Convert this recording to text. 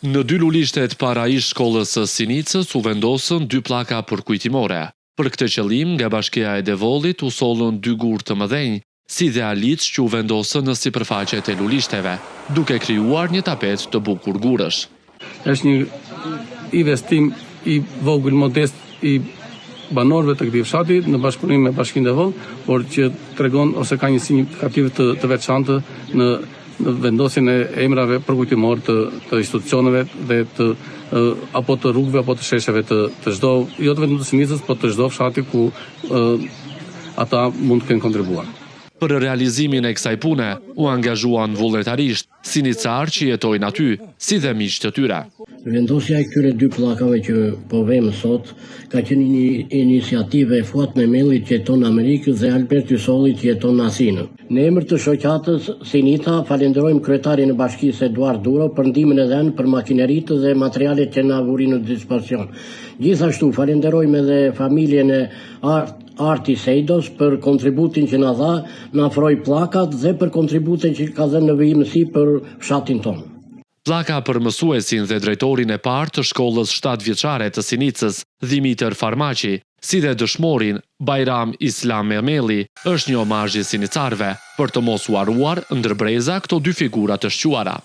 Në dy lulishtet para ish-shkollës së Sinicës u vendosën dy pllaka përkujtimore. Për këtë qëllim, nga Bashkia e Devollit u sollën dy gurë të mëdhenj, si dhe aliç që u vendosën në sipërfaqet e lulishteve, duke krijuar një tapet të bukur gurësh. Është një investim i vogël modest i banorëve të këtij fshati në bashkëpunim me Bashkinë Devoll, por që tregon ose ka një signifikativ të, të veçantë në në vendosjen e emrave përkujtimorë të, të institucioneve dhe të apo të rrugëve apo të shesheve të të çdo jo të vetëm të Sinicës, por të çdo fshati ku ata mund të kenë kontribuar. Për realizimin e kësaj pune u angazhuan vullnetarisht sinicarë që jetojnë aty, si dhe miq të tyre. Vendosja e këtyre dy pllakave që po vëmë sot ka qenë një iniciativë e Fuat Memellit që jeton në Amerikë dhe Albert Hysollit që jeton në Athinë. Në emër të shoqatës Sinica falenderojmë kryetarin e bashkisë Eduard Duro për ndihmën e dhënë për makineritë dhe materialet që na vuri në dispozicion. Gjithashtu falenderojmë edhe familjen e Arti Sejdos për kontributin që na dha, na ofroi pllakat dhe për kontributin që ka dhënë në vijimësi për fshatin tonë. Pllaka për mësuesin dhe drejtorin e parë të shkollës shtatëvjeçare të Sinicës, Dhimitër Farmaqi, si dhe dëshmorin Bajram Islam Memelli, është një omazh i sinicarëve, për të mos u harruar ndër breza këto dy figura të shquara.